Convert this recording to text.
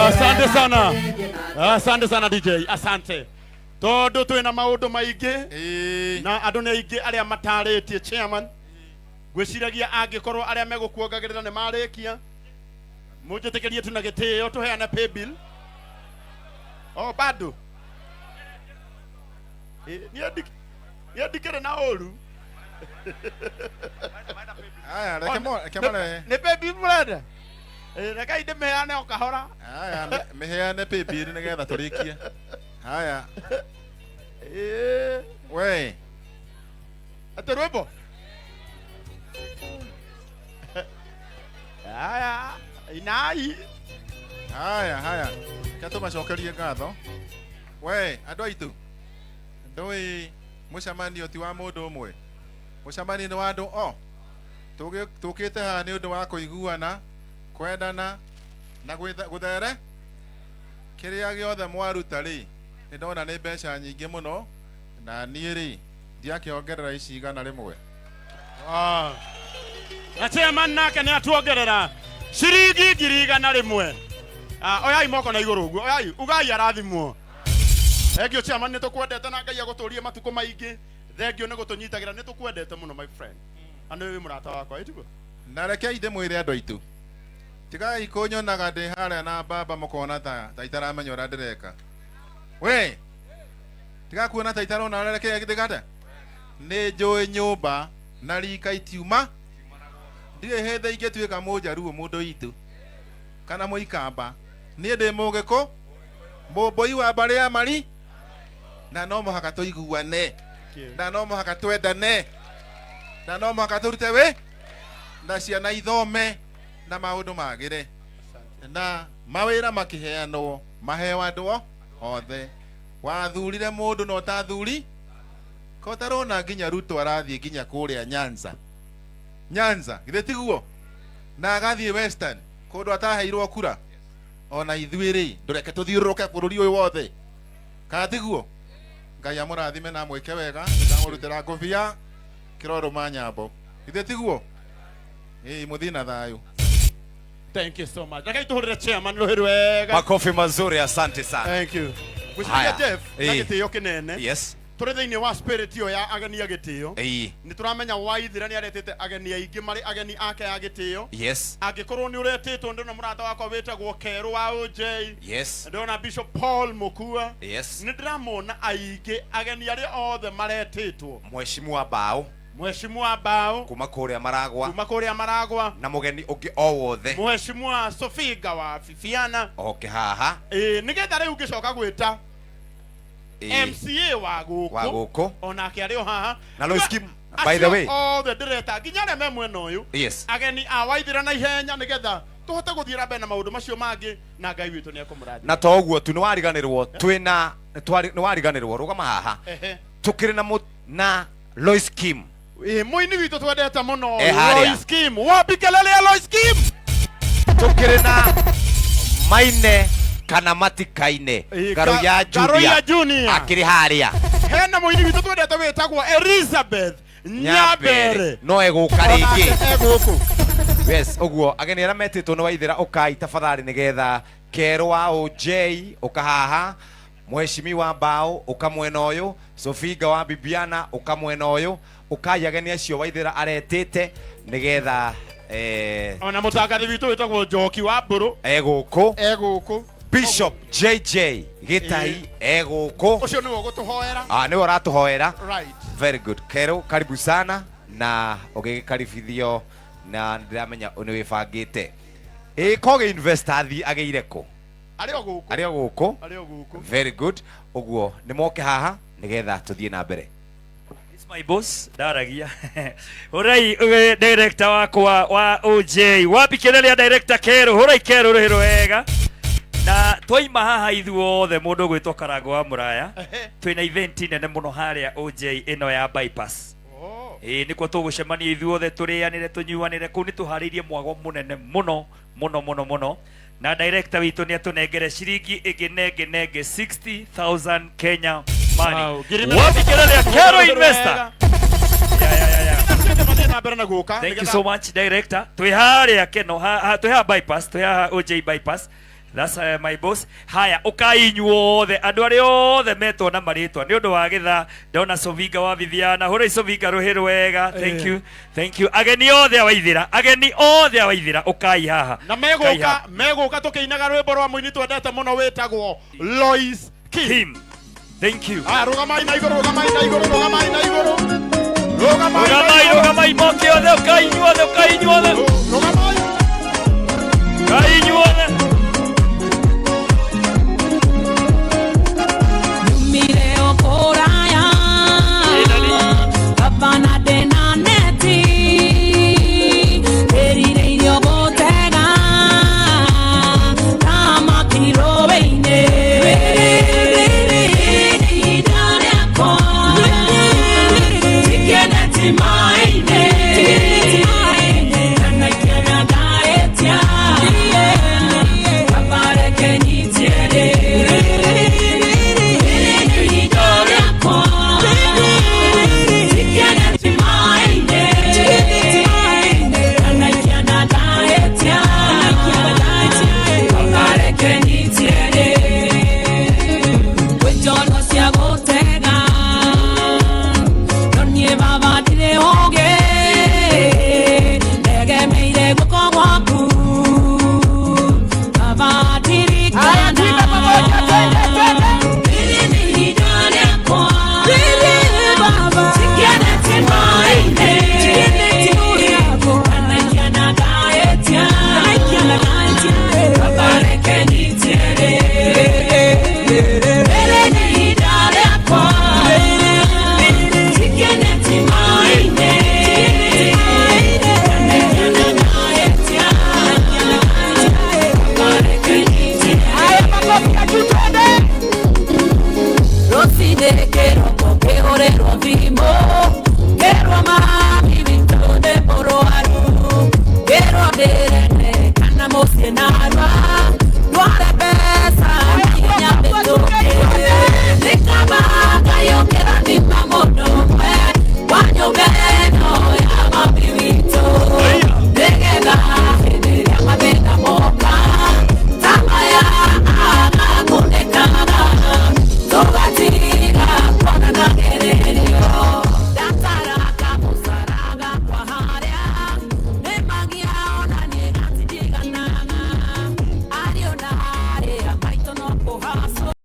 Asante sana. Asante sana DJ. Asante. Tondu twina maundu maingi na andu ni aingi aria mataritie chairman. Ngwiciragia angikorwo aria megukuongagirira ni marikia munjitikirie tu na gitio tuheane pay bill. Oh, bado. Niĩ ndikĩrĩ na ũru. Aya, reke reke marehe. Nĩ pay bill mũrenda? Rekei ndĩmĩheane o kahora. Haya, mĩheane pay bill nĩgetha tũrĩkie. Haya, we. Atĩ rwĩmbo? Haya, inai. Haya, haya. Reke tũmacokerie ngatho. We, andũ aitũ. Ndũĩ mũcemanio ti wa mũndũ ũmwe. Mũcemanio nĩ wa andũ o. Tũkĩte haha nĩ ũndũ wa kũiguana, kwendana na gũthere. Kĩrĩa gĩothe mwaruta rĩ, nĩ ndona nĩ mbeca nyingĩ mũno, na niĩ rĩ, ndiakĩongerera ici 100. Na chairman nake nĩ atuongerera ciringi 100,000. Oyai moko na igũrũ ũguo, oyai, ugai arathimwo. Thengio chairman, nĩ tũkwendete na Ngai agũtũrie matukũ maingĩ. Thengio nĩ gũtũnyitagĩra, nĩ tũkwendete mũno my friend. Na nĩ wĩ mũrata wakwa, ĩtiguo? Na rekei ndĩmwĩre andũ aitũ, tigai kũnyonaga ndĩ harĩa na baba mũkona ta itaramenya ũrĩa ndĩreka. We, tiga kuona ta itarona ũrĩa kĩrĩa ndĩkate. Nĩ njũĩ nyũmba na rika itiuma. Ndirĩ hĩndĩ ingĩtuĩka mũnjaruo mũndũ witũ kana mũikamba. Niĩ ndĩ mũgĩkũ, mũmbũi wa mbarĩ ya mari, na no mũhaka tũiguane, na no mũhaka twendane, na no mũhaka tũrute wĩ na ciana ithome na maũndũ magĩre, na mawĩra makĩheanwo maheo andũ othe. Wathurire mũndũ na ũtathuri ko tarona nginya Ruto arathiĩ nginya kũrĩa Nyanza. Nyanza githĩ tiguo? Na agathiĩ Western kũndũ ataheirwo kura. Ona ithuĩ rĩ, ndũreke tũthiũrũrũke bũrũri ũyũ wothe, kana tiguo? Ngai amũrathime na amwĩke wega. Ndamũrutĩra ngũbia kĩrorũma nyambo, githĩ tiguo? Ĩĩ, mũthiĩ na thayũ. Thank you so much. Rekei tũhũrĩre chairman rũhĩ rwega. Makofi mazuri, asante sana. Thank you. Ngwĩciria Haya. Jeff na gĩtĩo kĩnene. Tũrĩ thĩinĩ wa spirit ĩyo ya ageni a gĩtĩo. Nĩ tũramenya Waithira nĩ aretĩte ageni aingĩ marĩ ageni ake a gĩtĩo. Angĩkorwo nĩ ũretĩtwo, ndĩrona mũrata wakwa wĩtagwo Kerũ wa OJ. Ndĩrona Bishop Paul Mukua. Nĩ ndĩramona aingĩ ageni arĩa othe maretĩtwo. Mheshimiwa Bao. Mheshimiwa Bao. Kuma kũrĩa Maragwa. Kuma kũrĩa Maragwa. Na mũgeni ũngĩ o wothe. Mheshimiwa Sofinga wa Fifiana. Oke haha. Nĩgetha rĩu ngĩcoka gwĩta MCA wa gũkũ. Wa gũkũ. Onake arĩ o haha. Na Lois Kim, by the way. Acio othe ndĩreta nginya arĩa me mwena ũyũ. Ageni a Waithira na ihenya nĩgetha tũhote gũthiĩ na mbere na maũndũ macio mangĩ, na Ngai witũ nĩ ekũmũrathima. Na to ũguo tu, nĩ wariganĩrwo twĩna, nĩ wariganĩrwo, rũgama haha. Tũkĩrĩ na na Lois Kim. Mũini witũ twendete mũno, Harĩa. Lois Kim. Wapi kelele ya Lois Kim? Tũkĩrĩ na Maine kana Matikaine. Ngaruiya Ngaruiya Junior. Junior. Akĩrĩ harĩa. Hena mũini witũ twendete wĩtagwo Elizabeth Nyabere. No egũka rĩngĩ. Onake egũkũ. Yes, ũguo ageni arĩa metĩtwo nĩ Waithĩra, ũkai tafadhali nĩgetha Kerũ wa OJ ũka haha, Mheshimiwa Mbao ũka mwena ũyũ, Sofinga wa Bibiana ũka mwena ũyũ, ũkai ageni acio Waithĩra aretĩte nĩgetha, ona mũtangathi witũ wĩtagwo Njoki wa Mbũrũ egũkũ. Egũkũ. Bishop JJ Gĩtai egũkũ. Ũcio nĩwe ũgũtũhoera. Nĩwe ũratũhoera. Right. Very good. Kerũ, karibu sana na ũgĩkaribithio na ndĩramenya nĩ wĩbangĩte. Koge investor athiĩ agĩire kũ? Arĩ o gũkũ. Arĩ o gũkũ. Arĩ o gũkũ. Very good. Ũguo nĩ moke haha nĩgetha tũthiĩ na mbere. It's my boss, ndaragia. Ũrai, director wakwa wa OJ. Wapi kelele ya director Kerũ? Hũrai Kerũ rũhĩ wega. Na twaima haha ithuothe mũndũ ũgwĩtwo Karango wa Mũraya. Twĩna event nene mũno harĩa OJ ĩno ya bypass. Nĩkuo tũgũcemania ithuothe tũrĩanĩre tũnyuanĩre kũu, nĩ tũharĩirie mwago mũnene mũno mũno mũno mũno. Na director witũ nĩ atũnengere ciringi ĩngĩ nenge nenge 60,000 Kenya money. Wow. Ngiri mĩrongo Wapi kelele ya ĩtatũ. Kerũ Investor? Ya, ya, ya, ya. Thank Thank you so much director. Twĩ harĩa Keno, twĩ haha bypass, twĩ haha OJ bypass. That's my boss. Haya, ũkai inyuothe andũ arĩa othe metwo na marĩtwa nĩ ũndũ wa gĩthaa. Ndona Sovinga wa Viviana, hũrai Sovinga rũhĩ rwega. Thank you, thank you. Ageni othe a Waithĩra, ageni othe a Waithĩra, ũkai haha. Na Ũkai megũka haha. Megũka tũkĩinaga rwĩmbo rwa mũini twendete mũno wĩtagwo Lois Kim. Kim, thank you. Aya, rũgamai na igũrũ, rũgamai na igũrũ, rũgamai na igũrũ, rũgamai na Rũgamai, igũrũ. rũgamai moke othe, ũkai inyuothe, ũkai inyuothe. Rũgamai. Ũkai inyuothe. Nyumire o kũraya. Baba na ndĩna neti ĩrirĩirio gũtega thamaki rũĩ-inĩ. Ihinda rĩakwa ndikeneti.